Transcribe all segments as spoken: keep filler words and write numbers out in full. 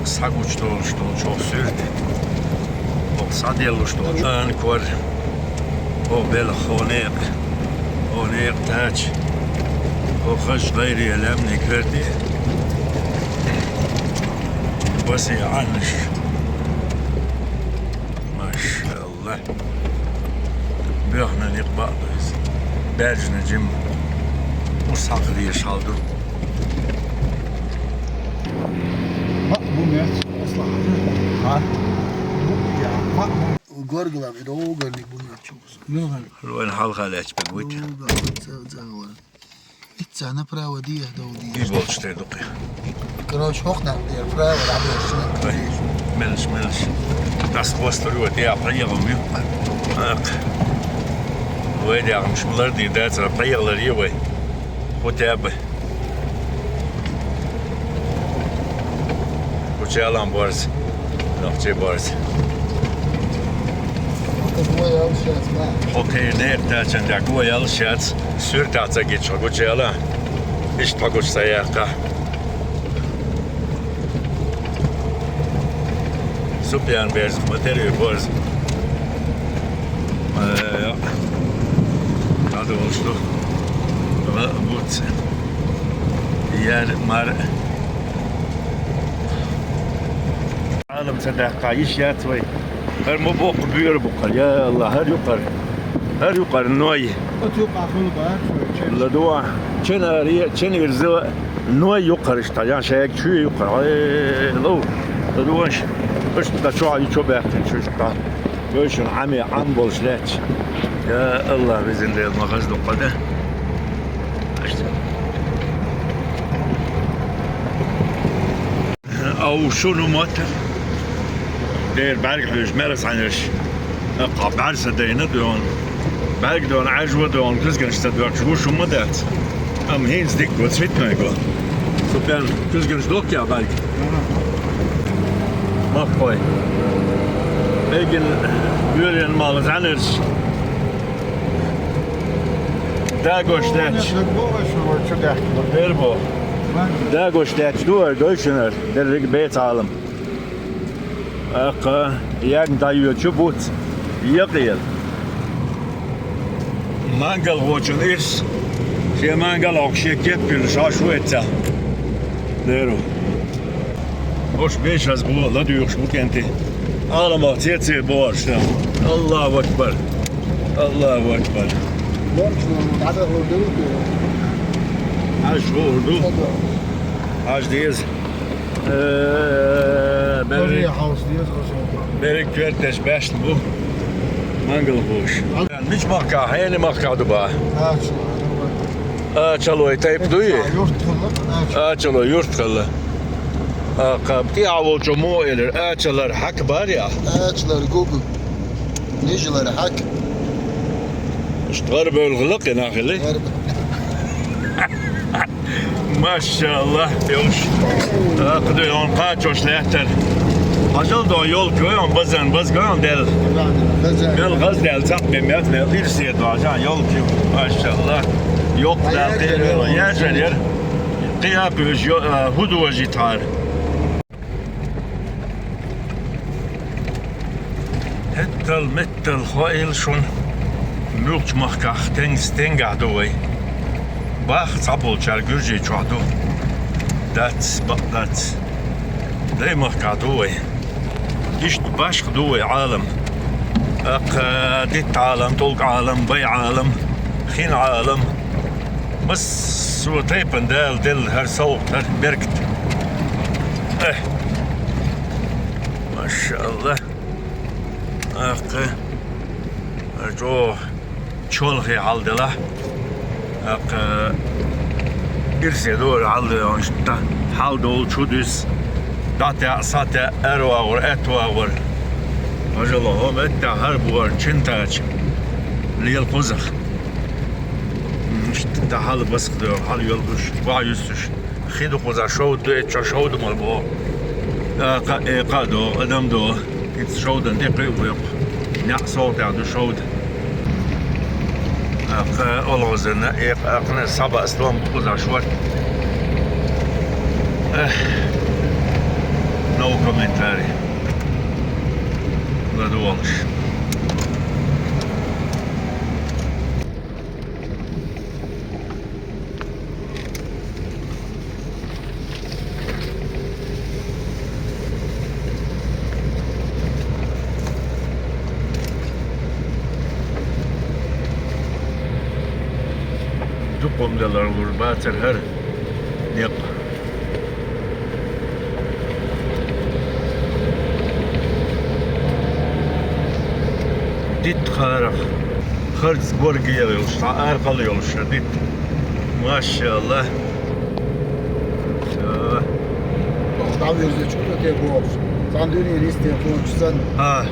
Схьагучудолуш долчу хӀокху суьрта, хӀокху схьаделлалуш долчу анкор, хӀокху белхан, хӀокху некъан, хӀокху некъан тача, хӀокху хазачу гӀайре лаьмнийн коьрте. Басе Ӏаннаш. Машалла. Боьхна некъ бакъ ду иза. Баьржина жимма. Уьш схьакхарийлаш хьал ду. Маъ бу меца, аслахьа. Хьа? Бу я, маъ бу. Горгала и догӀу горник бу меца чу. Ну, хан. Вайн хьалха лаьтташ бен вуьйта. ДогӀу горник, ца, ца вара. Итца направо дехьа догӀу дехьа. И болчу тӀе дукха. Короче, хӀокхунах дера право дӀабоьршина. Ой, мелаш, мелаш. Тас хвостур ю, тӀе а пхьегӀам ю. Акх. Вай дегӀамаш ма лардийр дацара, пхьегӀа ларъе вай. Хотя бы. Гучуялан борз. Нохчий борз. Хьо кхин некъ тачан тӀехь гучуялаш яц. Суьртахь ца гича хьо гучуяла. Иштта хьо гучу ца яккха. Супьян берзах ма тера ю борз. Э, дӀадолуш ду. Ла буц. Яр мар. Ӏалам ца даккха, йиш яц вай. ХӀара ма боккха буьйр бу кхара, я Аллах, хӀара юкъара. ХӀара юкъара ной. Оцу юкъа хуьлу бац вай, чен. ЛадугӀа, чен аре, чен ирза, ной юкъара иштта, я шайга чуье юкъара. Э, лов. ЛадугӀаш, иштта чохь, и чо баьккхина чуьш тӀа. Вайшин Ӏаме Ӏам болуш лаьтташ. Я Аллах, везан Дела, ма хаза дукха дан. Ау шуна мотт. Дера бӀаьрга хьуьжуш мел цхьаьнаш. Кхо бӀаьрса дайна доьгӀна. БӀаьрга доьгӀна, Ӏаьжо доьгӀна, куьзганаш ца доьгӀуш, ву шуна ма дац. Амма хӀинца дика го, цвитной го. Супер, куьзганаш доккхий бӀаьрг? Махкой. Эгин юьрен мала занарш. Дагош даьтта. Дагош даьтта ду ар дойшинар, дерриг беца Ӏалам. Аккха, ягна дӀайоьдучу буц, якъера. Мангал гӀочун ирс, шен мангал гӀокху шен кеп йиллаш, хьаш ву эццахь. Деру. Ош бешаз бу, ладуьйхуш бу кӀентий. Ӏаламах цеций бохуш сан. Аллаху акбар. Аллаху акбар. Хьаж хуур ду. Хьаж деза. Э, берриг, берриг коьрташ баьшна бу. Мангал гӀуш. Мича махкахь, хьенан махкахь ду баха? Ачалой тайпа дуй? Ачалой юрт хилла. Аккха, тӀехьа волчо муха элира? Ачалар хьака бар я? Ачалар гугу. Нижалар хьака. Иштта гӀарбевлла хилла кхин нах хилла? ГӀарб. Машалла, йовш. Аккха дуй, хьуна кхачош лаьттара. Хьажал до, йолка вай, хьуна базан, базга хьуна делла. Базан. Мел гӀаз делла, цхьаъ бен мет, мел ирсе до, хьажа, йолка ю. Машалла. Йоккха дала кхин яжар яра. Кхин а кхуьйш, йо-, а, хӀу дожи тхьара. ХӀеттал-меттал хоийла шуна, муьлхачу махкахь стенга-, стенгахь ду вай. Баха цхьаболчара Гуьржийчохь ду. Дац, бакъ дац. Дай махкахь ду вай. Иштта башха ду вай Ӏалам. Аккха, дитта Ӏалам, тӀулг Ӏалам, бай Ӏалам, хин Ӏалам. Массо а тайпана Дала делла хӀара совгӀат, хӀара беркат. Э. Машалла. Аккха. ЧӀогӀа чолхе хьал делахь. Аккха. Ирсе дора хьал делахь, иштта хьал долчу дуьс. ДӀатаьӀа, сатаьӀа, аьрвагӀур, аьттвагӀур. Важа ло, хӀома этта хӀара бохар, чин тача. Лела кхузах. Иштта хьала баскха дойла, хьала йолуш, ваха юьсуш. Хи ду кхуза, шовда ду, эцча шовда мала боху. Кхаа, э, кхаа догӀу, адам догӀу. Иза шовдан тӀе кхуьу боху. Неа совгӀатехь ду шовда. Кхаа олгӀазанна, э, кхаа кхана схьабаъ стом бу кхуза шорта. Эх. Комментарий. ЛадугӀалаш. Дукха хӀума далар лур бацар хӀара некъ. Дитт харах, харц горгера йолуш, цхьа аркъал йолуш дитт. Машалла. Всё. ДӀавирзича хӀун ду те бохуш? Цхьана дуьненан йисте кхочуш санна. А.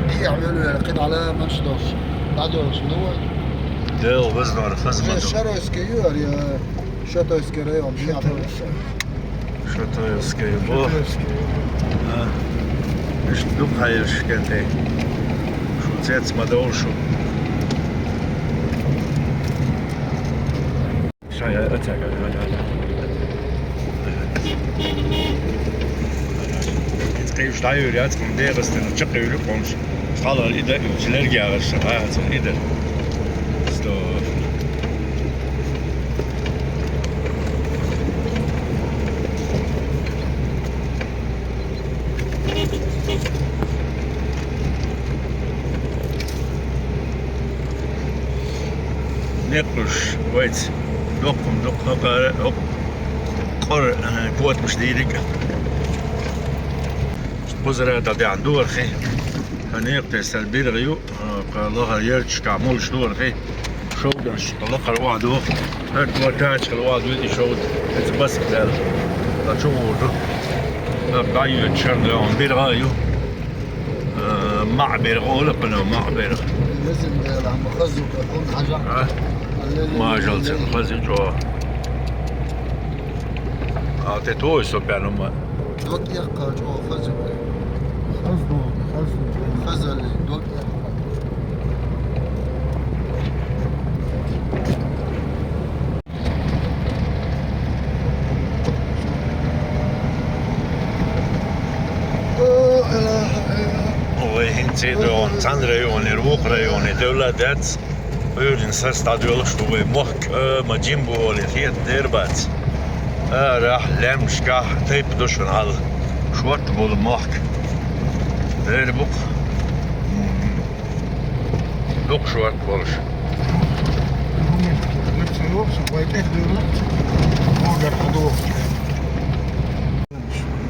Дехьа велавелла, кхидӀа ламанаш долуш. ДӀадоьлхуш ма ду вай. Дела вазнор хаза ма ду. Шаройский ю, ари, Шатайский район, дехьа долуш. Шатаевский бо. Шатаевский. А. Иштта ду хьайраш кӀентий. Шу цец ма довла шу. Шай, а, цаьрга. Иза кхевш дӀайуьйр яц, хӀума дегӀастана чакхйуьйр ю хӀумаш. Халар и дан, уьш лерг ягӀар ша, а, цун и дар. Сто. Некъуш вайца доккхум дукха хӀокхара, хӀокху къора, э, котамаш дийриг. Кхузара тӀадеана дора хи. Хан некъа тесар биргӀа ю. Кху лахара ярташкахь молуш дора хи, шовданаш лакхара охьадоху. ХӀара дора тачахьара охьадуьйту и шовда, иза баска даьлла. Ткъа чу гӀур ду. ХӀара дӀайоьду шарна лоьхна биргӀа а ю. А, маӀа биргӀа олу кхуьнан, маӀа биргӀа. Везан Дела, ма хаза ю, кхунна хьажа. А? Мажалца хаза ю чӀогӀа. А, те тхо со пӀаьнума. Дот эккхал чӀогӀа хаза ю. Хаза ду, хаза ду. Хазалли, дот эккхал. Вай хӀинца а ду, цхьана районера вукху районе девлла дац. Ӏуьйранна саца дӀадоьлхуш ду вай мохк, а, ма жима бу олий хета дера бац. Арахь, лаьмнашкахь тайпа ду шуна хьал. Шорта болу мохк. Дера бу-кх. Дукха шорта болуш.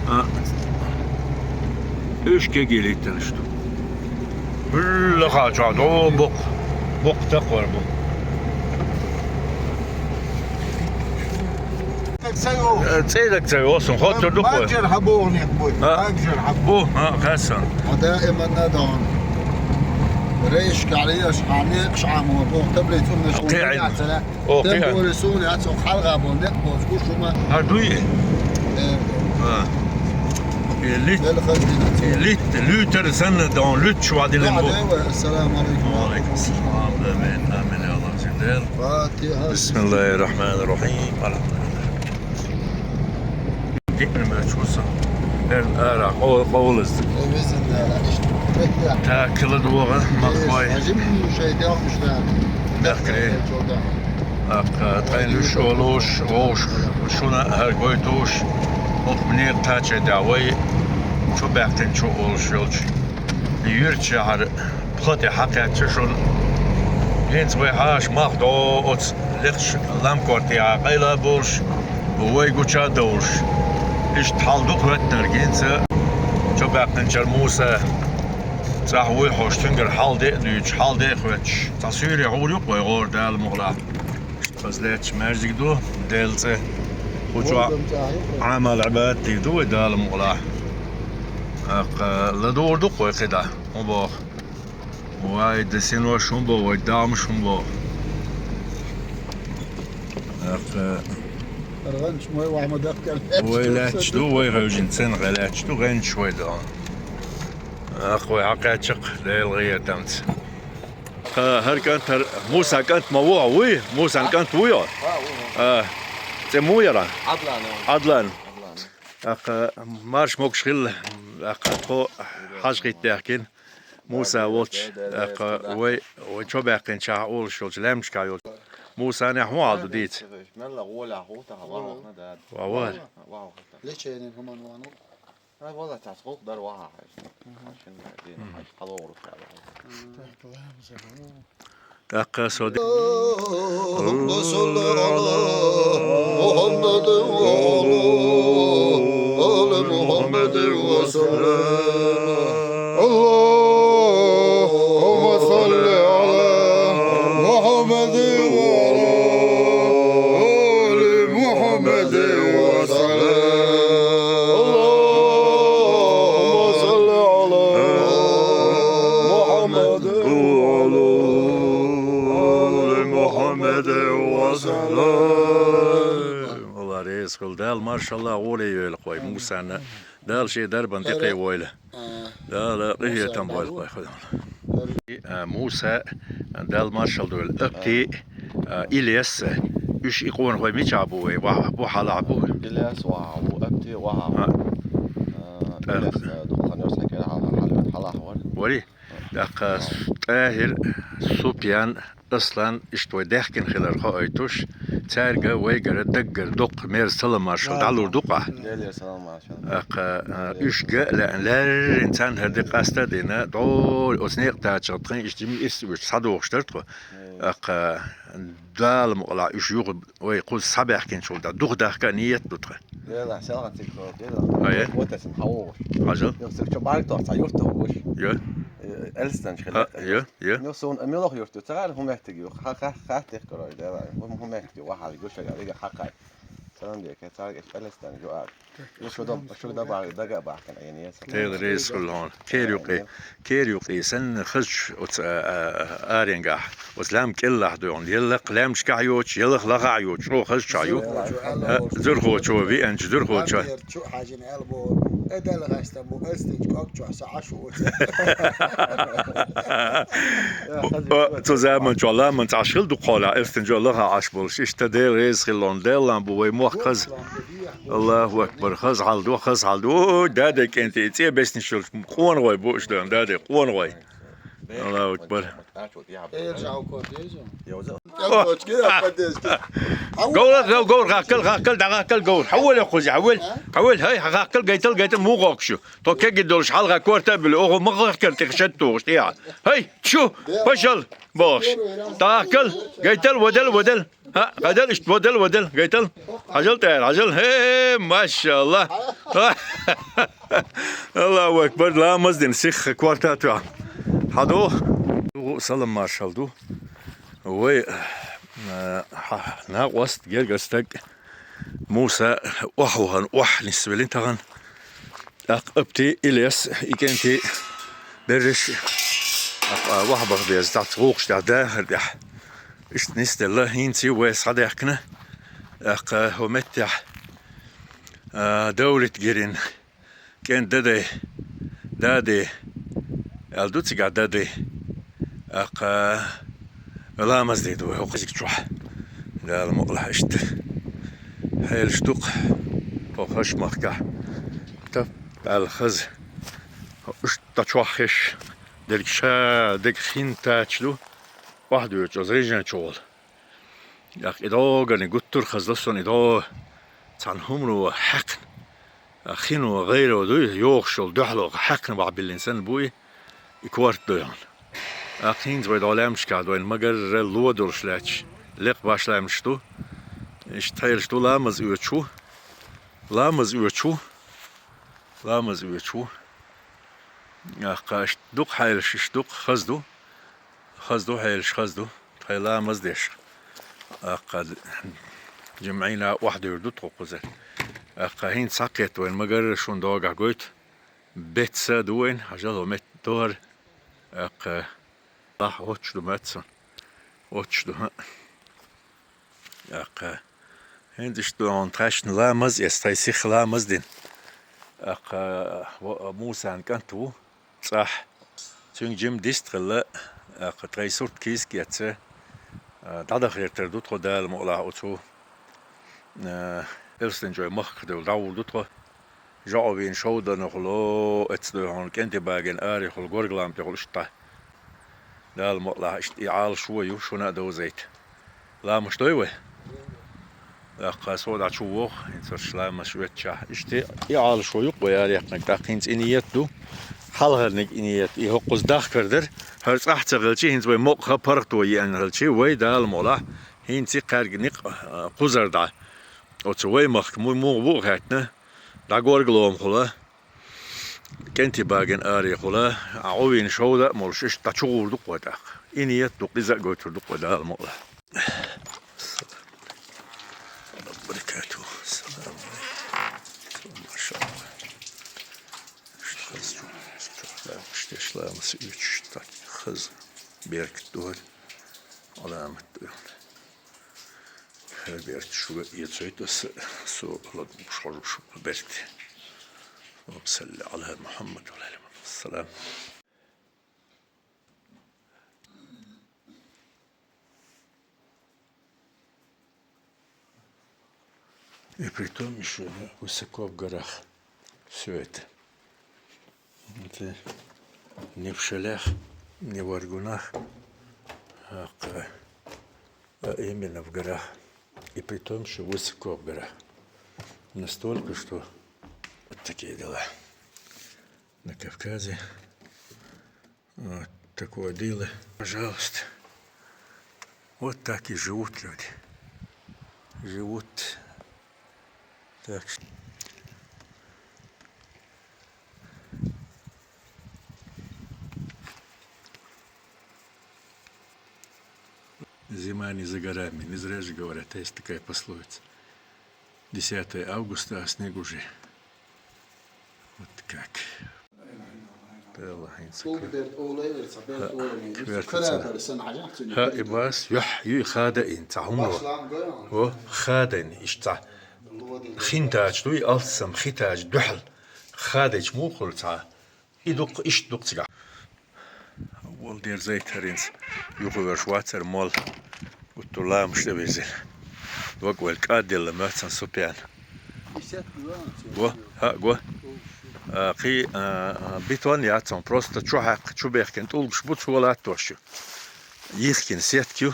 А, уьш кегий литтанаш ду. Лаха чохь догӀу боккха, боккха такхор бу. Ца йогӀу. Э, цӀе даг ца йогӀу, сан хоттур ду кхой. Баджар хьан боху некъ бу? А? Баджар хьан бу? Бу, а, хассан. Хьан даиманна а дохьун. Рейшка хьан еш, хьан некъаш хьан мо, боху таблица умнаш. Кхин а. О, кхин а. Тем более суна яц, оха хьалха боху некъ боху, гуш хӀума. А, дуй? Э. А. Э, лит-, э, лит-, луьйтар санна, дохьун луьтташ вадилан бу. Ассаламу алейкум. Ва алейкум ассалам. Амин, амин, я Аллах, зиндел. Фатиха. بسم الله الرحمن الرحيم. الحمد لله. Диъна мачо со. Эрна ара къо-, къовлаза. Э, везан Дела, иштта. Таккила догӀа, махкой. Э, жимма шайтӀа муштар. Мехкарий. Аккха, тхайн луьш олуш, вовш, шуна хӀара гойтуш. ХӀокху некъа таче да вай, чу баьхкина чу олуш йолчу. Юьртан шахьар. Пхо тӀе хьакхаьчча шуна. ХӀинца вай хьаша мах догӀу оцу лекхачу ламкортехьа къайла а болуш, вай гуча а довлуш. Иштта хьал ду-кх хӀоьттинарг хӀинца. Чо баьккхинчара Муса цӀахь вуй хьо, цуьнгара хьал де а дуьйцуш, хьал де а хоьттуш. Цхьа суьйре хьур ю-кх вай гӀора Дала мукъалахь. Иштта хаза лаьтташ маьждиг ду, Делан цӀе. Кху чохь Ӏамал Ӏибадат дийр ду вай Дала мукъалахь. ТӀаккха ладугӀур ду-кх вай кхидӀа, хӀун боху? Вай десинош хӀун боху, вай дагӀмаш хӀун боху? ТӀаккха вай лаьтташ ду, вай хевжина цӀена гӀе лаьтташ ду, гӀенчаш вай ду. ТӀаккха вай хьакхаьчча-кх Делан гӀетамца. ХӀара кӀант, хӀара Мусан кӀант ма ву хьо, вуй? Мусан кӀант вуй хьо? А, цӀе муй яра? Ӏадлан. Ӏадлан. ТӀаккха марш могуш хилла, тӀаккха тхо хьажа хӀитта даьхкина. Муса волчу, тӀаккха вай, вай чо баьккхинчохь олуш йолчу лаьмнашкахь йолчу Мусанехь хӀун хьал ду дийца? Мелла гӀолехь гӀо тахана вахана дада. Ва, ва. Лечение хӀуманван ву. Ай, валла, цхьацца гӀуллакх дара вахьа хьаьжна. Хьаьжна дина, хьаьжна хьалогӀур ву. ТӀаккха со де. اللهم صل على محمد وعلى آل محمد وسلم. اللهم صل على محمد وعلى آل محمد وسلم. اللهم صل على محمد وعلى آل محمد وسلم. Алла реза хуьлда, Дала маршалла гӀоле йойла кхой Мусана. Дала шен дарбан тӀекхайойла. Дала къинхетам бойла кхой. А, Муса, Дала маршалла дойла. Апти, а, Илес, уьш и къонахой мичахь бу вай? Ваха бу, хьалахь бу? Илес ваха ву, Апти ваха ву. А. А, Илес, а, дукха хан йоцхьа кера хьалахь, хьалахь вара. Вари? ТӀаккха ТӀахир, Супьян, Аслан, иштта вай даьхкина хилар хоуьйтуш, цаьрга вайгара даггара доккха мерза салам маршалла дӀалур ду-кх ахь. Делера салам маршалла. ТӀаккха, а, уьш ган а лаьа, лаьррина царна хӀара де къаста а дина, дӀо оцу некъа тача тхайн иштта жима ирс оьцуш схьадогӀуш дара тхо. ТӀаккха Дала мукъалахь уьш юха вай кхуза схьабаьхкинчул тӀаьхьа духадахка а ниет ду тхан. Делахь, селхана цига хӀора, делахь. А, е? Вот аса хьан вогӀуш. Хьажал? Юха цига чу бӀарг тохча юрта вогӀуш. Е? Э, Элстанчу хила. А, е, е. Юха суна, милох юрта ю, ца гӀайра хӀун меттиг ю? Ха-, ха-, хаттих корой, делахь. ХӀун, хӀун меттиг ю? Вахьал гуша гӀа, вига хьакхай. Салам дика, царга эш Элстанчу ю ара. Шу дан, шу дан бахкана, айн, яса. Тела рейс хуьлу хьуна. Кер юкъе, кер юкъе санна хазчу оцу, а, а, аренгахь, оцу лам кӀеллахь дуьйхьун. Еллакх лаьмнашкахь йоцуш, еллакх лахахь йоцуш, чӀогӀа хазчохь ю. А, зурхочо, вианчу зурхочо. Чу хьажина аьлла боху, э, Дала гӀайста бу, ас динчу кӀок чохь са Ӏаш ву. О, цу заман чохь ламан цхьа шил дукха хьолахь, эстан чохь лаха Ӏаш болуш. Иштта Дела реза хилла хьуна, Делан бу вай мохк хаза. Аллаху акбар, хаза хьал ду, хаза хьал ду. Ой, даде кӀентий, цӀе беснаш йолуш, къонагӀой бу уьш дан, даде, къонагӀой. Аллаху акбар. Говр, говр, говр, хаккал, хаккал, дӀахаккал, говр. Хьавола кхузи, хьавола, хьавола, хай, хаккал, гайтал, гайтал, муха гӀокхуш ю. Тхо кегий долуш хьалха корта а буьлу, оха ма хахкара тӀе шед тухуш тӀехьа. Хай, чу, пашал, бохуш. ДӀахаккал, гайтал, вадал, вадал. ХӀа, хадал, иштта вадал, вадал, гайтал. Хьажал тӀера, хьажал. Хе, машалла. Аллаху акбар, ламаз дина сиха корта а тоьхна. Хьадо. Салам маршалла ду. Вай, а, хьа-, накъост, гергара стаг. Муса охьавахана, охьа нисвеллина тахана. ТӀаккха Апти, Илес, и кӀентий, берриш, тӀаккха вахьабаха беза, цхьацца гӀуллакхаш тӀехь, дахар тӀехь. Иштта нисделла, хӀинца вай схьадаьхкина. ТӀаккха хӀо меттехь, а, Давлет гирина. КӀен дадай, дади, аьлла ду цигахь дади. ТӀаккха ламаз дийр ду вай хӀокху кхузиг чохь. Дала мукъалахь иштта. Хьелаш ду-кх хӀокху хазачу махкахь. Тап аьлла хаза. Иштта чохь хезаш, дерг ша, дерг хин тача ду. Охьадоьжучу оцу режан чу волу. ТӀаккха и дӀогани гуттар а хазла сона и дӀо цхьана хӀумано хьаькхна, а, хино гӀайро дуй, йогӀуш йолу дуьхьало хьаькхна бахьа биллина санна буй, и корта дуй хьуна. ТӀаккха хӀинца вай дӀо лаьмнашкахь дойна, магарра ло долуш лаьтташ, лекха баш лаьмнаш ду. Иштта хьелаш ду, ламаз оьцуш ву, ламаз оьцуш ву, ламаз оьцуш ву. ТӀаккха иштта дукха хьелаш, иштта дукха хаза ду. Хаза ду хьелаш, хаза ду. Тхайн ламаз деш. ТӀаккха жимӀина охьадуьйр ду тхо кхузара. ТӀаккха хӀинца схьакхетта вайн магарра шун догахь гойту. Беца ду вайн, хьажал хӀо метта догӀар. ТӀаккха лахь оццуш ду маццун. Оццуш ду, хӀаъ. ТӀаккха хӀинца иштта ду хьуна тхаьшна ламаз эца, тхайн сиха ламаз дина. ТӀаккха во-, Мусан кӀант ву цӀахь. Цуьнга жима дист хилла, тӀаккха тхайн сурт кийсак эцца, а, дӀадахийтар ду тхо Дала мукъалахь оцу, а, Элстанчой махках девлла дӀагӀур ду тхо. ЖӀовийна шовданахула, эццадой хьуна КӀентӀий багина арахула, горга лам тӀехула иштта. Дала мукъалахь, иштта и Ӏалашо ю, шуна а довзийта. Ламаш дой вай? ТӀаккха со дӀачу воху, хӀинца ламаш оьцучохь. Иштта и Ӏалашо ю-кх вай араяьккхинарг, тӀаккха хӀинца и ниет ду. Хьалхарниг и ниет, и хӀокхуза дахкар дара. ХӀара цӀахь ца хилча, хӀинца вай мукъаха паргӀато еана хилча, вай Дала мукъалахь, хӀинца и кхаьрга никъ, а, кхузара дӀа. Оцу вай махка му-, муха бу а хаьттина, дӀа горга ломахула, КӀентӀий багина арахула, а, ӀовийнашхӀовда а молуш, иштта дӀачугӀур ду-кх вай тӀаккха. И ниет ду-кх, иза а гойтур ду-кх вай Дала мукъалахь. Баракату. Салам алейкум. Машалла. Иштта хаза чу, чу ламаш деш, ламаз оьцуш, иштта хаза беркат ду хӀара, Ӏаламат ду хӀара. ХӀара беркат шуьга эцийта аса, со ладугӀуш хьожуш шу беркат. Аллахумма салли Ӏала Мухьаммад ва Ӏала Али Мухьаммад. Салам. И притом ещё высоко в горах всё это. Это не в шалях, не в Аргунах, а, к-, а именно в горах. И притом ещё высоко в горах. Настолько, что вот такие дела на Кавказе. Вот такое дело. Пожалуйста. Вот так и живут люди. Живут. Так что зима не за горами. Не зря же говорят, есть такая пословица. Десятое августа, а снег уже. Вот как. Белла хӀинца. Тулгу берд олай верца, берд олай. Кверца. Кверца. Хьа, и бас, юхь, юй хада ин, ца хумро. Башлам гой. Во, хада ин, ишта. Хинтач дуй, алсам хитач дуьхьал. Хадич мухул ца. И дукх, ишт дукх цигахь. Вол дерзайта хӀара хӀинца юхаверш вацара мол. Гуттар ламаш тӀе вирзина. Ваг вайл кӀадделла моьтту сан Супьян. Го, хӀаъ, го. А, кхий, а, а, бетон яц хьуна, просто чу хьаькхна, чу бехкина тӀулгаш бу, цо латтош ю. Йихкина сетка ю,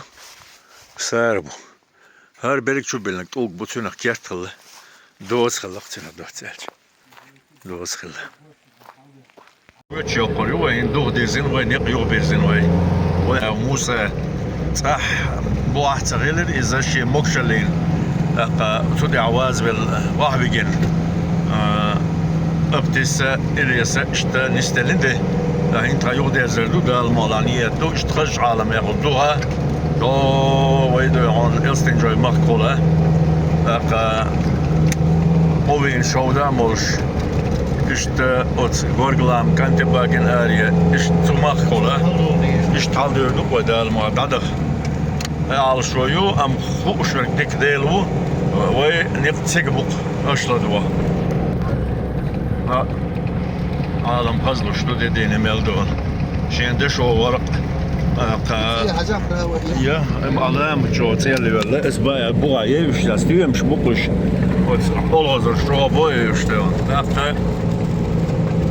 сара бу. ХӀара берриг чу биллинарг тӀулг бу, цуьнах керт хилла, доза хилла-кх цуьнах доцца аьлча. Доза хилла. Вуьч йоккхур ю вай, хӀинца духадирзина вай, некъ юхабирзина вай. Вай Муса цӀахь бухахь ца хилира, иза шен могушаллина, тӀаккха цу тӀехь вазавелла, охьавигина. А, Аптиса, Илеса, иштта нисделлина де. ТӀаккха хӀинца тхан юхадерзар ду, Дала мукъалахь ниет ду, иштта хазачу Ӏаламехула духа. До вай дуй хьуна Элстинжой махкахула. ТӀаккха ӀовийнашхӀовда а молуш, иштта оцу горга лам КӀентӀий багина аре, иштта цу махкахула. Иштта хьалдуьйр ду-кх вай Дала мукъалахь дӀадаха. Ӏалашо ю, амма хууш верг дика Дела ву, вай некъ цига бу-кх, аша ладогӀа. А, Ӏалам хазлуш ду де дийне мел ду. Шен дешо вара-кх, а, кха. Я, эм Ӏаламат чӀогӀа цӀелвелла, ас бая бугӀа евш, я стоьмаш бу-кх уьш. Оцу олхазарш чӀогӀа бо евш де. ТӀаккха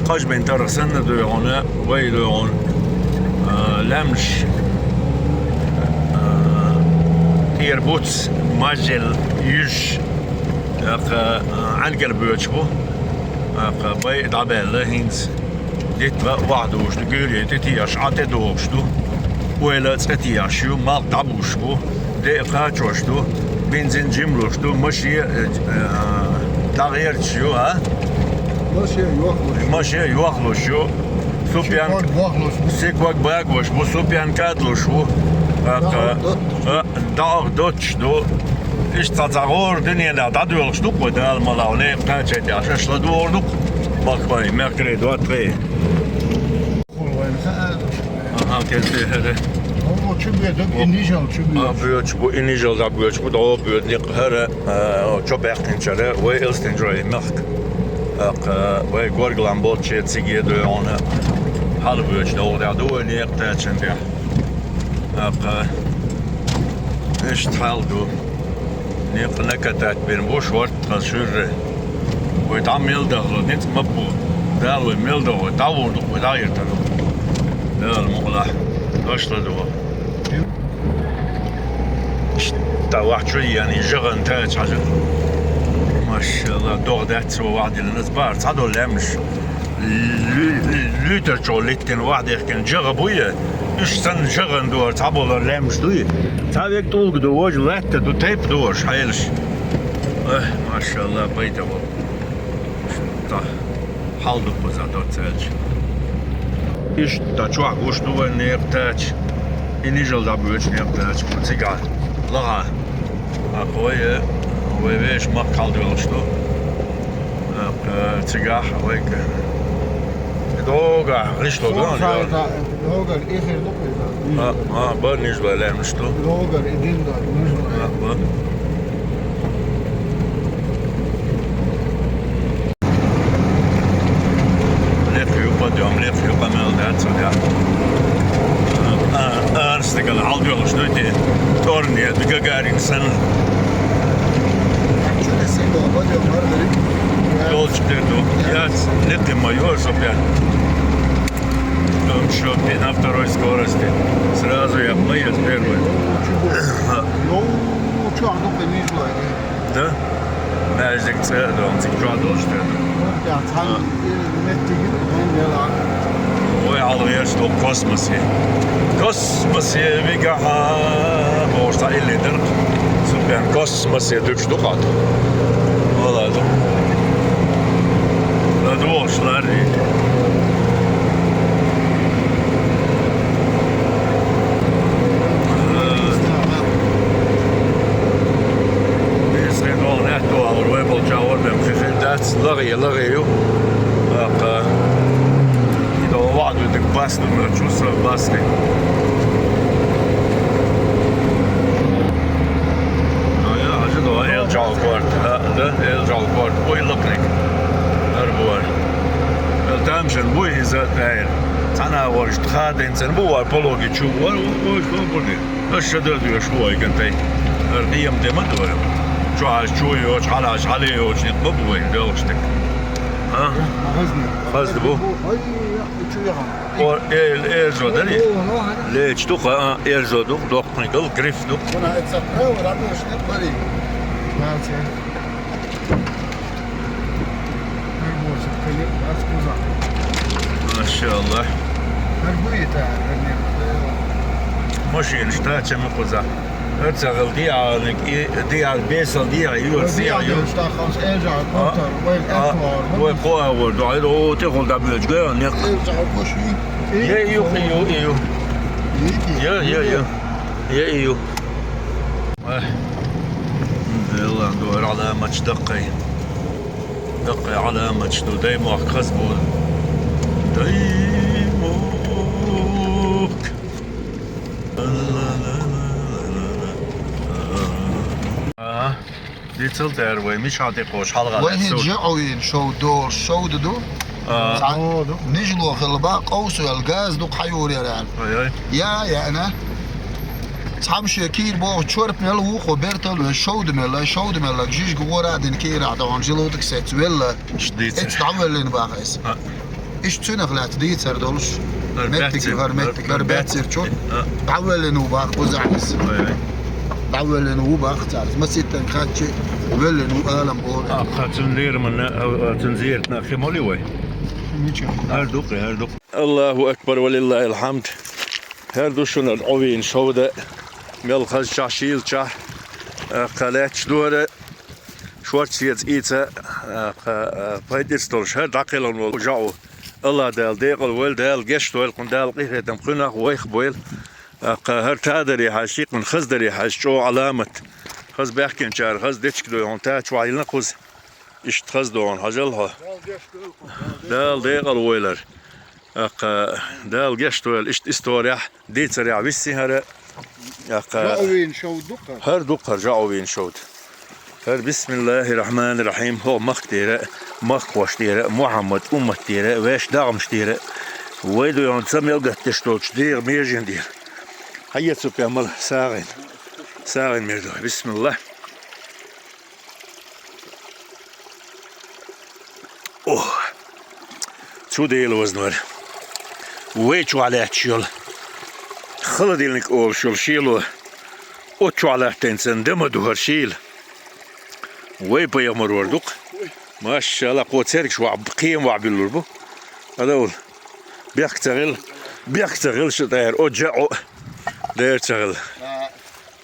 кхаж бен тарх санна дуй хьуна, вай дуй хьуна, а, лаьмнаш, а, тӀера буц, мажел, юьш, тӀаккха, а, Ӏаьнгал боьдуш бу. ТӀаккха бай дӀабаьлла хӀинца. Дитт-гӀа охьадугӀуш ду, гуьйре тӀетехаш, Ӏа тӀедогӀуш ду. Ойла цӀа техаш ю, малх дӀабуш бу, деа кхачош ду, бензин жимлуш ду, маше, э, э, дӀагӀерташ ю, а? Маше йохлуш. Маше йохлуш ю. Супьян-, сикваг бохлуш бу. Сикваг багош бу, супьян кадлуш бу. ТӀаккха, а, дӀагӀа доттуш ду. Иштта цхьа гӀора дуьненахь дӀадоьлхуш ду-кх вай Дала мукъалахь, некъ кхачийта аша ладогӀур ду-кх. Баккхий, мехкарий, доттагӀий. Аха, кхин цӀе хӀара. О, чу бе дог, и нижал чу бе. А, боьдуш бу, и нижал дӀабоьдуш бу, дӀо боьду некъ хӀара, а, чо баьккхинчара, вай Элстинжой мехка. ТӀаккха вай горга лам болчу циге дуй хьуна. Хьала боьдуш догӀу дӀа ду вай некъ тачан тӀехь. ТӀаккха иштта хьал ду. Некъ накатать бина бу шорта тхан шуьрра. Вай дӀа мел дахло, ницкъ ма бу. Дала вай мел дахо, дӀавур ду, вай дӀагӀертар ду. Дала мукъалахь, дошла ду. Та вахь чу ян, и жагӀан тач хьажа. Машалла, догӀа дац ва вахь дилан, аз баар, цхьа долу лаьмнаш. Лу-, луьйтар чу литтина вахь дехкина жагӀа буй, уьш санна жагӀан дугӀар, цхьа болар лаьмнаш дуй. Цхьа век тӀулга ду, вожа латта ду, тайп дугӀарш, хьелаш. Эх, машалла, байта вол. Та хьал дуккхуза доццаьлча. Иштта чохь гуш ду вайн некъ тача. И нижал дӀабоьчу некъ тача. Цигахь лаха. Акхой, вай вешан махкахь хьал доьлуш ду. Акха, цигахь вайга. И догахь гӀишло гаьна яра. Догар и хир ду кхуза. А, а, бар нижбай лаьмнаш ду. Догар и дин дар, нижбай. А, бар. Лекха ю, подъём, лекха ю, къамел дац, я. А, а, арстагал хьалдоьлуш ду те. Торне, Гагарин сан. Долчу дер ду. Я, лекха ма ю, Сопьян. Там что, на второй скорости. Сразу я поеду первый. Ну, чё, а ну, конечно. Да? Маьждиг цӀа а догӀу, цига чохь долуш тера ду. Цхьана меттиге вайн вела. Вай хьалгӀераш ду космосе. Космосе вигахьа! Бохуш цхьа илли дара. Супян космосе дуьгуш ду хьан. Вала ду. ЛадугӀуш ларри. Бесхе догӀу нехь догӀу, вай болчагӀор бен хи хир дац, лагӀе, лагӀе ю. Акха. И догӀу ваӀду дик бас ду, ма чу са басни. Ая, хьажа догӀу, эл чӀал корт. А, да, эл чӀал корт. Ой, лакник. Ар буар. Эл тамшан буй иза тайр. Цхьана а ворш тха денцан бу вар пологи чу. Ой, ой, ой, ой, ой. Аш шадар дуьш бу вай кӀантай. Ар къиям де ма ду вай. Чу хьаж чу йоч, хьал хьаж хьале йоч, ник ма бу вай, доьлхуш дик. А? Хазна. Хазна бу? Ой, чу яхан. О, эл, эрзо дали? О, ну, хана. Леч ду, а, эрзо ду, дохкни гал, гриф ду. Вона это право, радуешь, нет, пари. Нация. Машалла. Машина штача ма кхуза. Ар цагал диалник, и диал бесал диа, юр сиа, юр. Вай кхоа вор, ду айда, о, те хол да бюч гэ, не. Е, ю, ю, ю. Е, е, е. Е, ю. Эх, дела, дуьра Ӏаламаташ даккхай. Даккхай Ӏаламаташ ду, даймохк хаза бу. Даймохк. Ага. Дицал дер вай, мичхьа тӀекхош хьалгӀа. Вай хӀинца жаӀовин шов долуш, шовда ду? А. Цхьа нижло хилла бан, къовсавелла газ ду хьан юреран. Ой-ой. Я, яна. Цхьамше кийра боху чорп мел ву, хо бертал вен шовда мелла, шовда мелла, жижиг гӀора а дина кийра а догӀун, жилу тӀаксец велла. Дийца. Эц дӀавеллина баха эс. А. Иш цуьнах лаьцна дийцар долуш. Меттиг, хӀара меттиг, хӀара баьццар чу. А. ДӀавеллина ву баха кхузахь эс. Ой-ой. ДӀавеллина ву баха царас. Маситтан кхаччи веллина ву алам боху. А, кхачун лера манна, а, а, цун зерат нахе моли вай? Ничего. ХӀара дукхе, хӀара дукхе. Аллаху акбар, ва лиллахил хьамд. ХӀара ду шуна Ӏовийна шовда, мел хазчахь, шийлачахь, а, кхалаьтташ ду хӀара, шорта седа ийца, а, кха, а, пайдерс долуш хӀара дӀакхелхина волу жаӀу. Аллах Дала декъал войла, Дала гечдойла кхунна, Дала къинхетам кхуьнах вайх бойла. А, кха, хӀара тадаре хьаьжча, кхунна хаздаре хьаьжча, чӀогӀа Ӏаламат. Хаза баьхкинчара, хаза дечиг дой хьуна, тачу вахьа йилна кхуза. Иштта хаза догӀун хьажал хьо. Дала декъал войлар. Аккха, Дала гечдойла, иштта исторехь, дийцарехь виссин хӀара. Аккха, жаӀовийна шовда ду-кха? ХӀара ду-кха, хӀара жаӀовийна шовда. ХӀара бисмиллахир-рахманир-рахим, хӀо махка тӀера, махкахошна тӀера, Мухьаммад уммат тӀера, вешан дагӀмаш тӀера. Вай дуьйхьун ца мел гатдеш долчу дегӀан межен тӀера. Хьаеца цу пен мала сагӀина. СагӀина мер ду. Бисмиллах. Цу Дела вазнавар. Вай чохь лаьтташ йолу, холодильник олуш йолу шело, оцу чохь латтийна санна, дан ма ду хӀара шийла. Вай пайхамар вара ду-кх. Машалла, кхо цергаш вахь, кхема вахь буьллур бу. Ада вала. Бехк ца хила, бехк ца хила шу тӀера, о, жаӀо. Дера ца хила.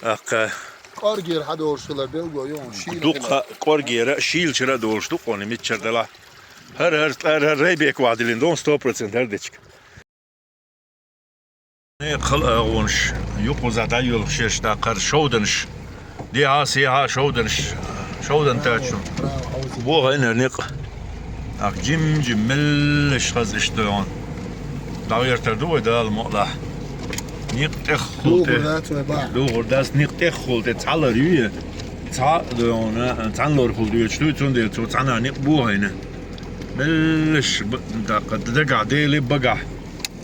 ТӀаккха. КӀоргера хьан долуш хилар билгало ю, шийла хилар. Дукха кӀоргера, шийлачара а долуш ду-кх хьуна, миччара делахь. ХӀара, хӀара, хӀара, хӀара Райбек вахь диллина ду, сто процент хӀара дечиг. Некъ хала агӀонаш, юккъузахь дӀайоьлхуш ерш даккхар шовданаш, дехьа-сехьа шовданаш, шовдан тачу. Бохайна некъ. Ах, жим-жим меллаш хаза иштта йогӀун. ДӀагӀертар ду вай Дала мукъалахь. Некъ тӀехула тӀе. ДугӀур дац вай бахьа. ДугӀур дац, некъ тӀехула тӀе цхьалар юй. Цхьа а дойгӀуна, цхьаьна лорахула доьдуш дуй, цундела цо цхьана некъ бохайна. Меллаш б-, даккха дагахь, Деле багахь.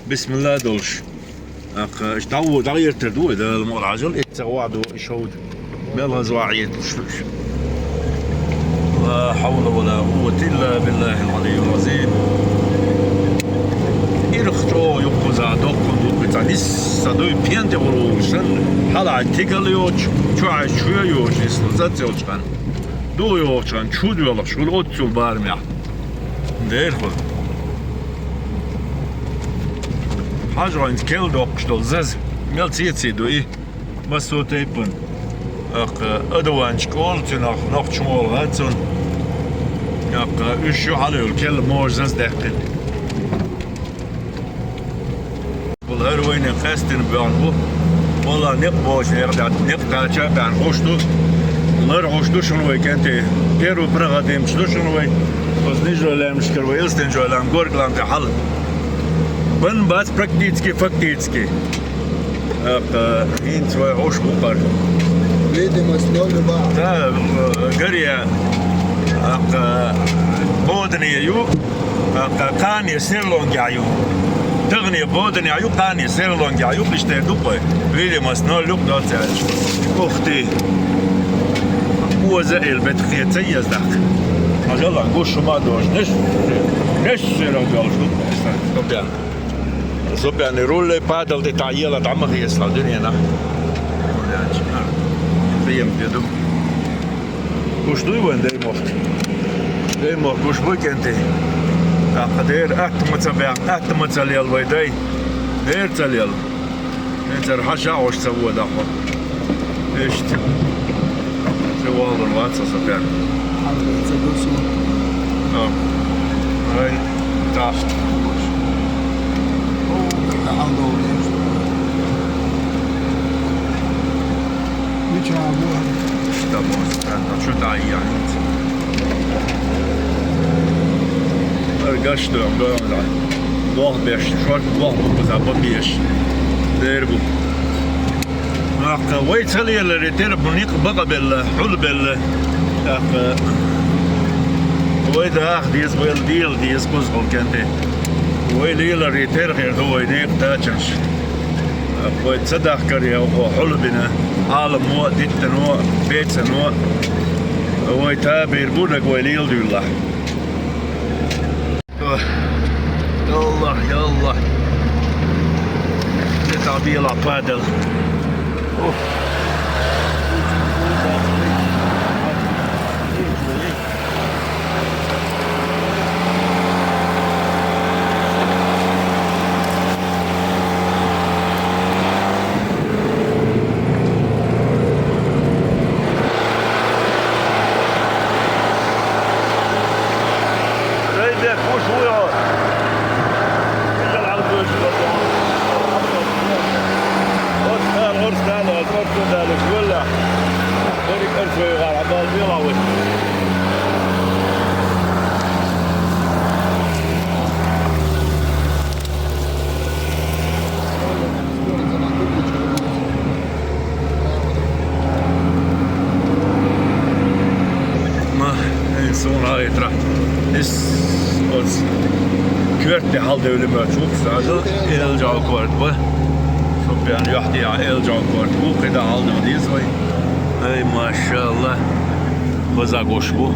Бисмилла долуш. Аккха, иштта дӀа-, дӀагӀертар ду вай, Дала мукъалахь, хьажал, эццахь вахь ду и шовда. Мел хаза вахь Ӏедалш ду уьш. Ла хьавла ва ла къуввата илла биллахил Ӏалиййил Ӏазим. Ирх чӀогӀа юккъузахь доккхун ду, кхин цхьа нисса дуй, пен тӀе гӀур вогӀуш санна, хьалхьа тигал йоцуш, чохь чоь йоцуш, нисса цӀа ца йолчу хана. ДугӀу йогӀучу хана чу доьлхуш хуьлу оццул барамехь. Дера хуьлу. Хьажа хьуна керла доккхуш долу заза, мел цеций ду и, массо а тайпана. Аккха, одуванчик олу цуьнах, нохчийн олу цунах. Аккха, уьш ю хьалайолу керла можа заза даьккхина. Вала хӀара вайна къаьстина боьхна бу. Валла, некъ бохучу нехан дац, некъ кхача а баьхна гӀуш ду. Лар гӀуш ду шуна вай, кӀентий. Первопроходимцаш ду шуна вай. Оцу Нижой лаьмнашкара вай Элстинжой лам, Горга лам тӀе хьала. Бан бац практически, фактически. ТӀаккха хӀинца вай гӀуш бу хӀара. Видимость ноль бац. Да, э, гаре, тӀаккха бодане ю. Кхане серлонгехь ю. Тахане боданехь ю, кхане серлонгехь ю, иштта ду-кх вай. Видимость ноль ю-кх доццаьрча. Ух ты! Оза а ил бетахъе ца еза даккха. Хьажал, гуш ма а дожу. Неш, неш серлонг долуш ду-кх. Сопян. Сопян, руль падал тӀе таӀела дӀа ма хеса дуьненахь. Хьем де ду. Гуш дуй вайн Даймохк? Даймохк гуш буй, кӀентий? ТӀаккха дера атта ма ца баьхна, атта ма ца лела вай дай. Дера ца лела. ХӀинца хьан шаьӀ гӀуш ца вода хьо? Иштта. Ца валлар вац аса бер. Хьан ца гуш ма? А. Ай, таш. О, хьан долу. Мича бу? Иштта бу, а чу тӀе а яьхьнца. Ар гаш ду, ам ду, ам ду. Бох беш, шорт бох бу, кхуза бан беш. Дер бу. ТӀаккха вай ца леларе тера бу, некъ бакъабелла, хьулбелла. ТӀаккха вай даха деза, вай дела деза, кхузахула, кӀентий. Вай леларе тера хир ду вай некъа тачанаш. Вай ца дахкаре, хьо хьулбина, Ӏаламо а, диттано а, бецано а. Вай табир бу наг вай леладуьйлахь. Яллахь, яллахь. Де тӀе белахь падал. Ух. Райбек, хӀуш вуй хьо? Иза хьалабоьжуш вара. Оцу хана, оцу хана, оцу хана далуш валла. Дерриг арц вай гӀара, хьабал бела вай. Ма, эй, суна гӀайтрахь. Ис, оц, коьрта тӀе хьаладевлла моьттуш ву-кх сразу. Элжа корта ба. Супян юьхьтехьа Элжа корта ву, кхидӀа хьаладевлла деза вай. Ай, машалла. Хаза гуш бу.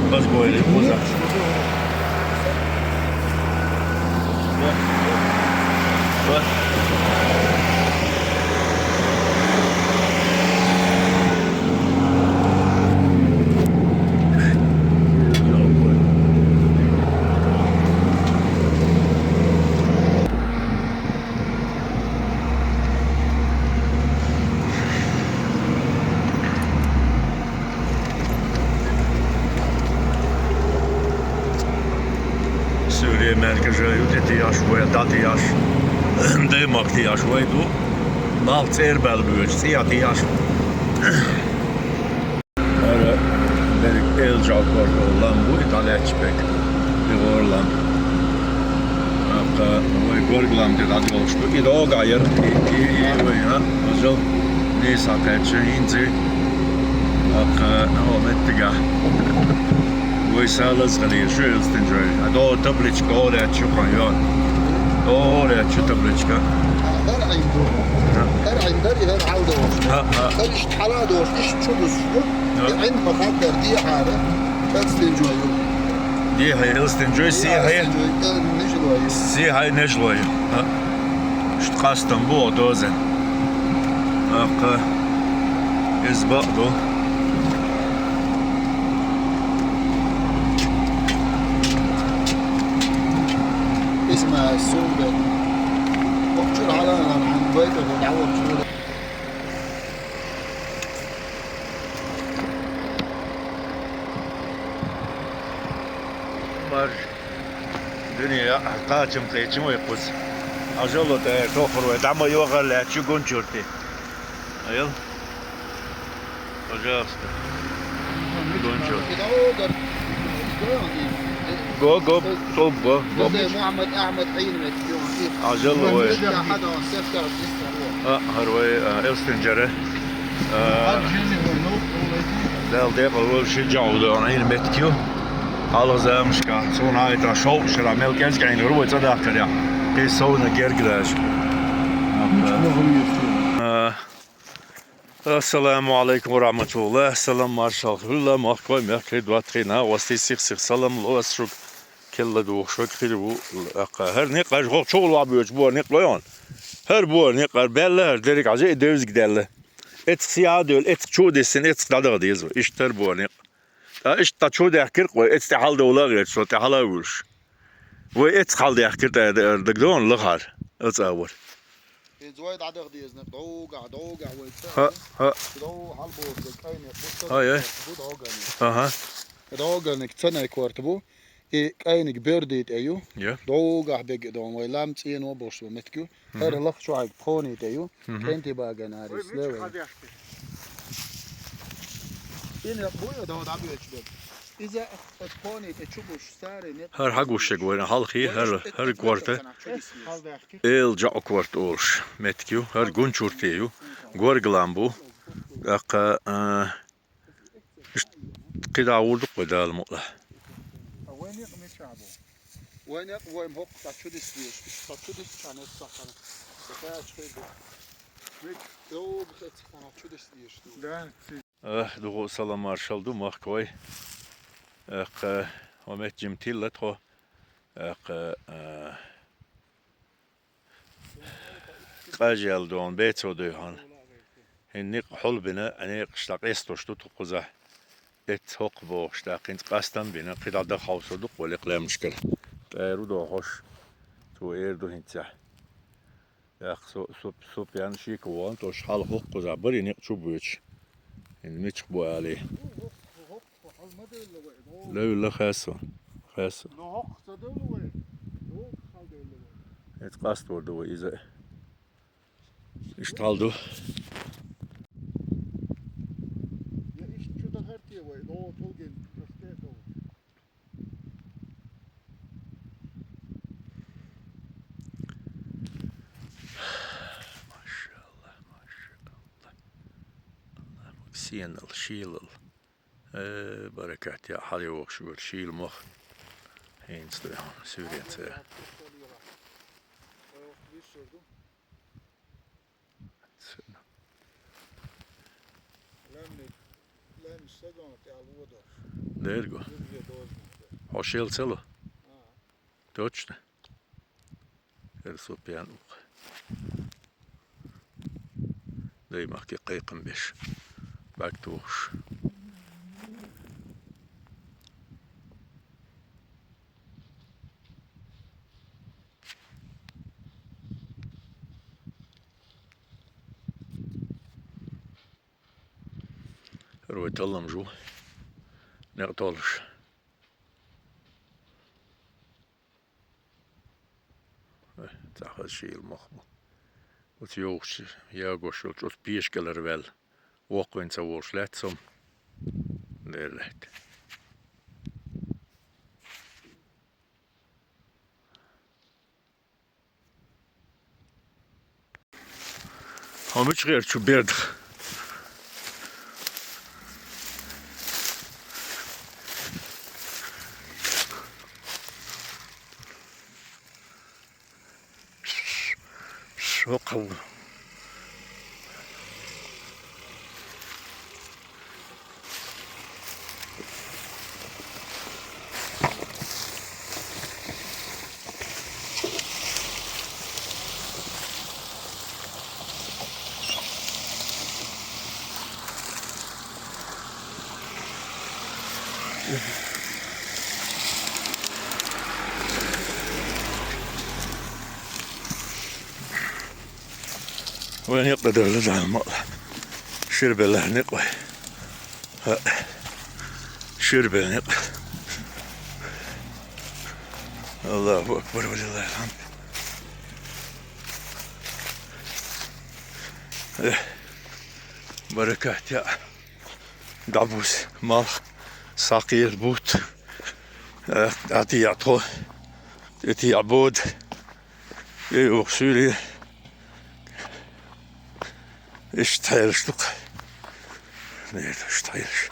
Хаза гойли, хаза. Суьйре мел кежа ю, тӀе тӀе еш вай, дӀа тӀе еш. Даймах тӀе еш вай ду. Малх цӀербаьлла боьча, цӀе тӀе еш. ХӀара берриг Элжал-Корта лам бу, и дӀалаьцча берг. И гӀора лам. ТӀаккха вай Горга лам тӀе дӀадолуш ду. И догӀа яра, и, и, и, вай, а, ажал. Нийса кхаьчча, хӀинца. ТӀаккха, хьо меттигахь. Вай сала лаза хилийра шу Элстинжой. А догӀа табличка догӀа лаьтташ ю кхуьнан йоӀ. ДогӀа лаьтташ ю табличка. ХӀара Ӏин ду. ХӀара Ӏин дара, и хӀара хьал долуш. ХӀа, хӀа. ХӀара иштта хьала долуш, иштта чу дузуш ду. ХӀа. И Ӏин ма хаддар дехьара. Элстинжой ю. Дехьа Элстинжой, сехьа. Элстинжой, э, Нежлой ю. Сехьа Нежлой ю. ХӀа. Иштта къастам бу оха дозен. ТӀаккха иза бакъ ду. Иза ма сум бен. Вокчуьра хьалаанан хьан байтӀа бен дӀавоккхур. Маржа. Дуьне а, кхачам кхечам вай кхуза. Ажало тӀе тохур вай, дӀа ма йохар лаьтташ ю Гунчурти. Айал? Пожалуйста. Гунчурти. Го, го, цӀоб, го, го. Мухьаммад Ахьмад Ӏийна меттиг ю. Ажал вай. А, хӀара вай, а, Элстинджара. А, Дала декъал вала ши жагӀу ду, Ӏийна меттиг ю. Хьалха замашкахь, цунна хьайта шовзткъа шарахь мел кӀезиг Ӏийна гӀур вай цӀа дахкарехь. Кхин совна герга даьлча. А, Ассаламу Ӏалайкум ва рахьматуллахӀ. Салам маршалла хуьлда, махкой, мехкарий, доттагӀий, накъостий, сих-сиха салам ло ас шуьга. Келла духуш вай хир ву, аккха. ХӀара некъ, хӀара хӀокху чухула вахь боьчу боху некъ лойон. ХӀара боху некъ, хӀара баьлла, хӀара дерриг хьажа, и девзиг даьлла. Эцах схьа а девлла, эцах чу а диссина, эцах дӀадахадеза вай. Иштта хӀара боху некъ. Ткъа иштта дӀа чу даьхкира-кх вай, эцах тӀе хьалдовла а гӀерташ, со тӀе хьала а вуьлуш. Вай эцах хьалдаьхкира, тӀе дагадогӀу лахара, оцу агӀор. Иза вай дӀадаха деза, догӀа, догӀа вай ца. ХӀаъ, хӀаъ. ДогӀа хьалабоху, кӀайнех бу ца. Ай, ай. Бу догӀаниг. Аха. ДогӀаниг ца най корта бу. И кӀайниг берди тӀе ю. Я. ДогӀа бега догӀа вай лам цӀено бохуш бу меттиг ю. Мгм. ХӀара лаха чохь тхоний тӀе ю. Мгм. КӀентий багана ари слева. Ина бу я догӀа дӀабоьдуш бега. Иза оцу тхоний тӀе чу гуш, саре нет. ХӀара хьагуш шега вайна хьалхий, хӀара, хӀара корта. Эла жаӀу корта олуш меттиг ю. ХӀара Гунчурти ю. Горга лам бу. ТӀаккха, а, иштта кхидӀа гӀур ду-кх вай Дала мукълахь. Вай некъ мичахь бу? Вай некъ вай хӀокху цхьа чу дисдеш, иштта цхьа чу дисчахьана эццахь хана. Ца кхача хир ду. Мик, догӀа эццахь хана чу дисдеш ду. Да, ци. Эх, дукха салам маршалла ду, махкой. Эх, хӀо меттиг жима тилла тхо. Эх, а, къажел дона бецо дуй хьуна. ХӀинца некъ хьулбина, некъаш дӀакъесталуш ду тхо кхузахь. Эцца хӀокху бохуш, тӀаккха хӀинца къастам а бина, кхидӀа даха хьовсур ду-кх вай лекха лаьмнашкара. ТӀера а дохуш, цо эр ду хӀинцехь. Яккха со, со, Супьян шеко вахана, тӀош хьалха хӀокхузахь бара и некъ чу боьдуш. ХӀинца мичахь бу алий. Левлла хаьсса, хаьсса. Эцу къастор ду вай иза. Иштта хьал ду. Машалла, машалла. Сенал, шийлал. Э, баракат, я хьалайогӀуш верг шийла мох. ХӀинца ду хьуна суьйренца. Дерго. Хьо шел ца ло? Точно? Хьер Супьян ву-кх. Даймахке кхайкхам беш. Бак тухуш. Рой талламаш ву. Некъ толлуш. Цхьа хаза шийла мох бу. Оцу йогӀуш ягош йолчу оцу пешкалара ваьлла. Воккхавина ца волуш лаьцна со-м. Дера лаьтта. Хьо мича гӀерта чу бердах? Шо кхавла. Вайн некъ дан девлла зама. Ширбелла некъ вай. ХӀаъ. Ширбелла некъ. Аллаху акбар, ва лиллахил хьамд. Э, баракат я. ДӀабуз малх, схьакхийла бутт, э, дӀатеӀа тхо, тӀетеӀа бода, тӀеюху суьйре. Иштта хьелаш ду-кх. Нет, иштта хьелаш.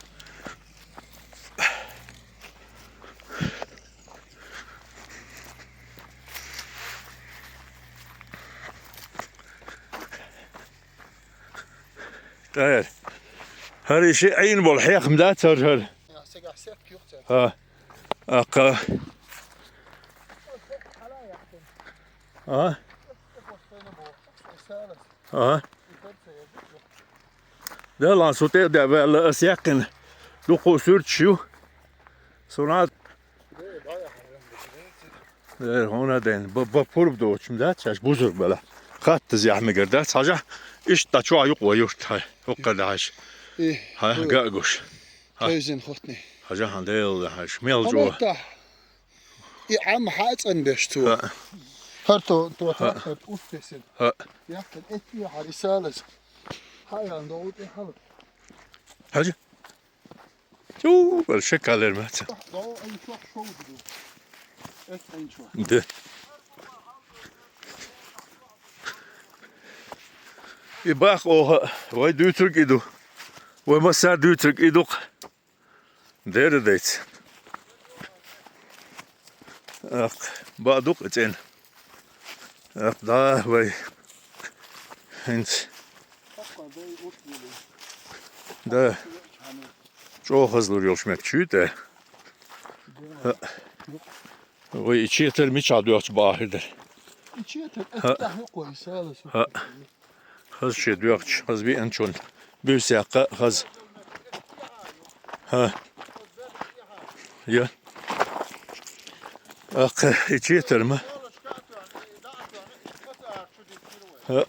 ТӀера. ХӀара иша Ӏийна болу хьехам дац хӀара, хӀара? ХӀа. Аккха. А? А? Делан со тӀе а де ваьлла, ас яьккхина дуккха а суьрташ ю. Суна Э, хьуна ден, б-, б-, пурба доцчу дац, шаьш бузург бала. Хаттазехь мегар дац, хьажа, иштта чохь юкъа вай юрт хьай, хӀокхар дахьаш. И, хьа, хӀу. Га а гуш. Хьа. Тевзина хӀоттане. Хьажа, хьан Дела хьаш, мел чӀогӀа. Аматта. И Ӏам хьа а цӀанбеш цо. Хьа. ХӀара то, то хьа. Трактор устесина. Хьа. Яхкан эттий хьара и салаз. Хьа ян догӀу тӀе хьала. Хьажа. Тю, бал шекалер маца. Де. И бах оха, вай дуьйцург и ду. Вай массар дуьйцург и ду-кх. Дера дайца. Ах, ба ду-кх и цӀена. Ах, да, вай. ХӀинца. Да. ЧӀогӀа хазлур йолуш меттиг чуьйта. Вай и четар мичахь доьхча бахьа хир дара. И четар, хӀа. Хаза шен доьхча, хаза веанчун. Буьйса яккха хаза. ХӀа. Я. Аккха и четар ма. ХӀа.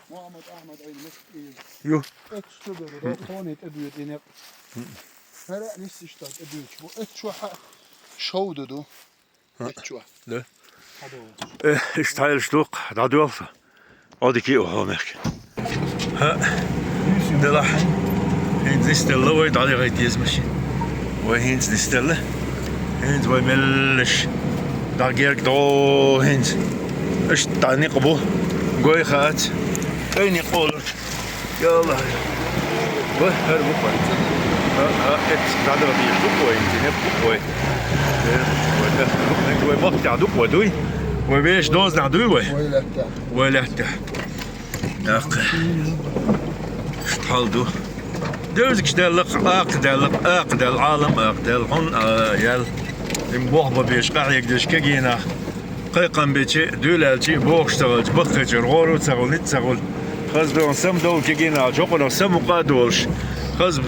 Мухаммад Ахмад Ӏайн мас ийла. Ю. Эццу чу беру, да, тхоне тӀе дуьйцу и некъ. ХӀара а нисса иштта тӀе дуьйцуш бу. Эццу чохь а шовда ду. Эццу чохь. Да. Хьадо. Э, иштта хьайлаш ду-кх, дӀадоьлху. Ӏодика а вахо мехка. ХӀа, делахь. ХӀинца нисделла вай, дӀадехийта деза машина. Вай хӀинца нисделла. ХӀинца вай меллаш. ДӀагерга догӀу хӀинца. Иштта дӀа некъ бу. Гой хаац. Ай некъ олуш. Йалла. Вай, хӀара бу-кх вай. А, а, эц, дӀадала дийш ду-кх вай, хӀинца некъ бу-кх вай. Э, вай, э, вай бахтехь ду-кх вай, дуй? Вай вешан дозанехь дуй вай? Вай лаьттахь. Вай лаьттахь. Аккха. Хьал ду. Девзигаш даьлла-кх, акха даьлла-кх, акха даьлла, Ӏалам акха даьлла, хьун, а, яьлла. Им бохба беш, къахьегдеш кегийнах. Кхайкхам бечи, дуьйлаьлчи, бохуш ца хилча, баккхийчуьра гӀоро ца хуьлу, ницкъ ца хуьлу. Хаза доьхна самадовла кегийнах, чокханах самукъа а долуш. Хаза,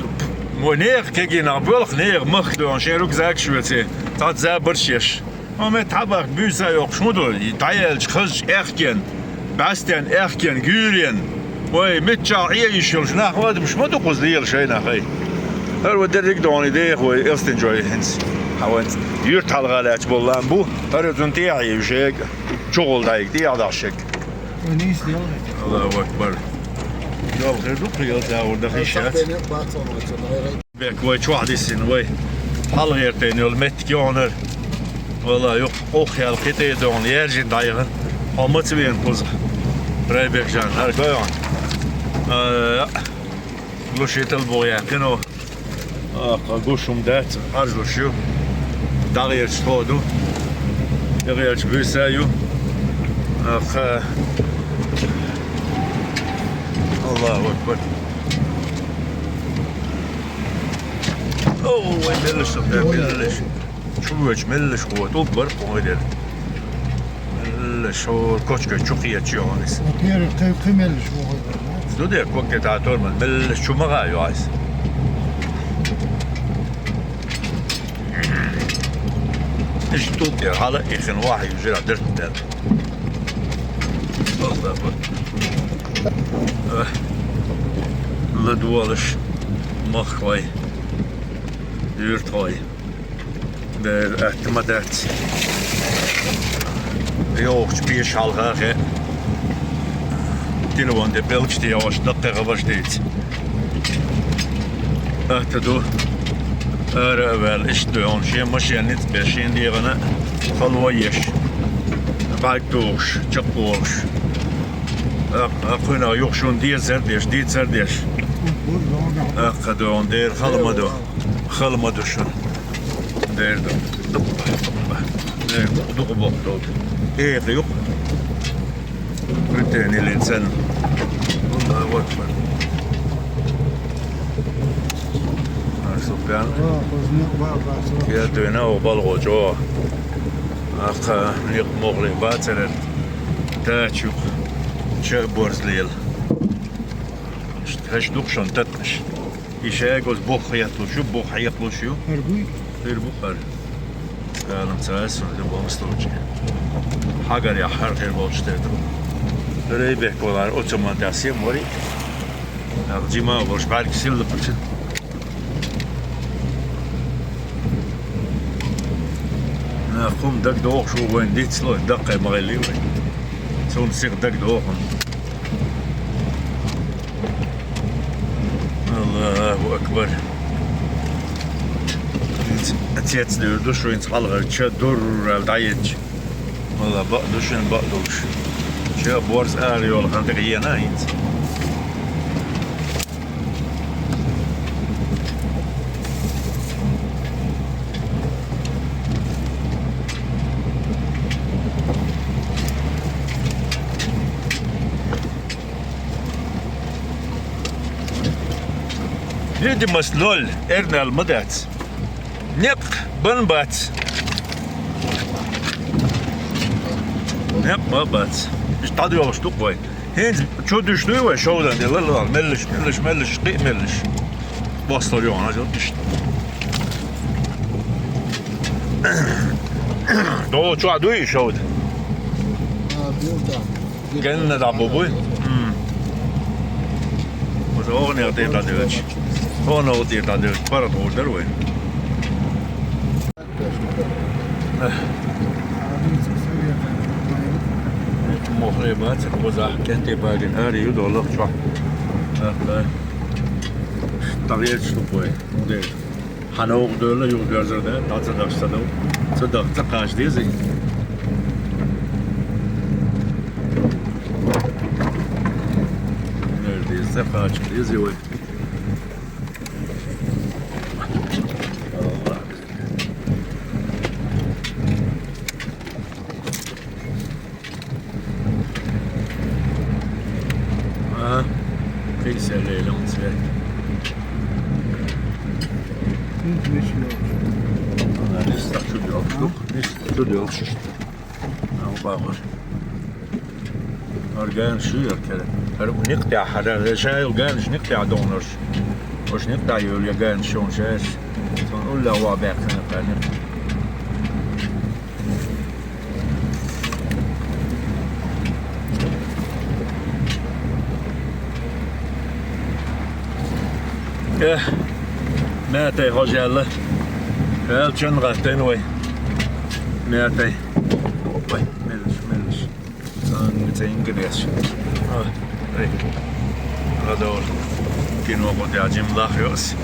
мо нехан кегийнах боьлху, нехан махка доьхна, шен рюкзакаш оьций, цхьацца забарш еш. Ма метта хьабахка буьйса йоккхуш ма ду, и дӀаяьлча хазачу аьхкенна, бӀаьстенна аьхкенна, гуьйренна. Вай, миччахь Ӏе йиш йолуш нах ма адамаш ма ду кхуза лела шайнах, ай. ХӀара вай дерриг а догӀана деха вай Элстинчой хӀинца. Хьан вайн юьрта хьалха лаьтташ болу лам бу, хӀара цунна тӀехьа Ӏе ю шега, чухула дӀайига, тӀехьа дахьа шега. Вай нийса дела хӀета. Аллаху акбар. Йол хир ду кхин, йол тӀехьа даха йиш яц. Бек вай чохь дисина вай. ХьалгӀертайна йолу меттиг йогӀунара. Вала, юкъ къуххьел кхин тӀе а догӀна, яьржина дӀаяхана. Хьо маца веана кхуза? Райбек Жан, хӀара гой хьуна? А, лушийтал бу яьккхина. Акха, гуш хӀума дац, Ӏаржлуш ю. ДӀагӀерча тхо ду. ТӀегӀерча буьйса ю. Акха. Аллаху акбар. О, вай, меллаш сов, да, меллаш. Чу воьдуш меллаш гӀо, тӀулг бара кху гӀо дерг. Меллаш, хӀора кочкай чу кхеча йогӀу иза. Во-первых, кхин, кхин меллаш гӀо хир бара, да? Ду де, кокке тӀатор ман, меллаш чу ма гӀа ю айса. Иштта тӀулг тӀера хьала а ихина, вахьа южира дерт мел. Аллаху акбар. Ах. ЛадугӀалаш, махкахой, юьртахой. Дера атта ма дац. ЙогӀучу пеша хьалха хе. Телефон тӀе пӀелгаш тӀе йогӀуш, даккхий хабарш дийца. Атта ду. Ара а ваьлла, иштта ду хьуна, шен машен ницкъ беш, шен дегӀана хало еш. БӀаьрг тухуш, чекхволуш. Ак-, акхуьнах юха шуна дезар деш, дийцар деш. Аккха ду хьуна, дера хала ма ду. Хала ма ду шуна. Дера ду. Дера ду, дукха боккха долу. Эха юкъа. Витенилин цен. Аллаху акбар. Арсукьян. Я дуьйна о балгӀо чӀогӀа. Аккха, некъ мохле бацаран. Дача юкъа. Ча борз лела. Хаш дукха шуна татнаш. И шайга оцу бух хеталуш ю, бух хьекхалуш ю. ХӀара буй? ХӀара бу хӀара. Алам ца ас, сан де бомсточи. Хьагарехь хӀара хир болчу тера ду. Рейбек валар, оцу ма тӀе сем вари. Нах жима а волуш, бӀаьрг силла пачу. Нах хӀума дагадогӀуш ву вайн дицло, даккхай ма гӀелли вай. Цунна сиха дагадогӀу хӀума. Аллаху акбар. ХӀинца цец дуьйр ду шу, хӀинца хьалхара ча дуррал дӀаедча. Валла, бакъ ду шуна, бакъ долуш. Ча борз ара йолу хан тӀе еана хӀинца. Видимость ноль, эрнал ма дац. Некъ бан бац. Некъ ма бац. Иштта дӀадоьлхуш ду вай. ХӀинца чу дуьш дуй вай, шовдан де лалла, меллаш, меллаш, меллаш, кхиъ меллаш. Бостал йогӀана, иштта. ДогӀу чохь дуй и шовда? А, билда. Генна дӀа бу буй? М. Оцу оха некъа тӀе дӀадевлча. Оха некъа тӀе дӀадевлча, паргӀат гӀур дара вай. Мохле бац, кхузахь кенте багина ари ю доллах чохь. Аха. ТӀагӀерчаш ду вай. Хьан вогӀу девлла, юха доьрзар даьлла, дӀа ца дахча ца дов. Ца дахча ца кхача дезий? Нер деза, ца кхача дезий вай? А, пенсия лелам цвет. Нисса чу доьлхуш ду, нисса чу доьлхуш ду. Нал бахуш. Орган шу яр кара. Ар никъ тя хара, шай орган шу никъ тя донорш. Ош никъ тя йол я ган шон шаш. Сон улла ва бяхна кара. Э, маьтай хьожаьлла. Аьлча гӀаттайна вай. Маьтай. Вай, мелаш, мелаш. Цанга цӀенга деш. А, эй. Радор. Кино гӀо дяжим лах йос.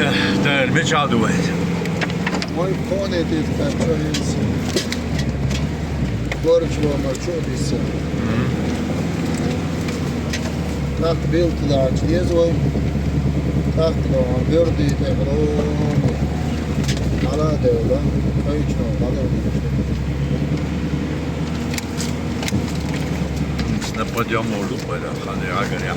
Э, дер, мича ду вай. Мой кони тит как провинция. Горч лома чу диса. Мгм. Так билт дач дезой. Так лома бёрди тегрон. Ала девла. Кайчно, ала девла. На подъём луп, да, хани агар я.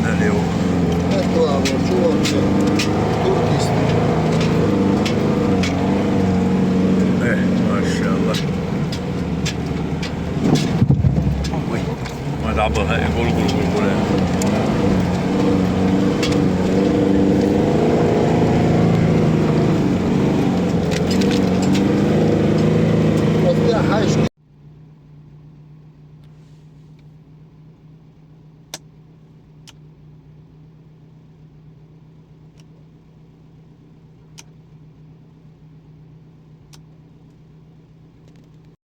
Налево. Это вот чувак, туркисты. Э, машалла. Ой. Ма дабл хай, гул, гул, гул, гул. Офта хаш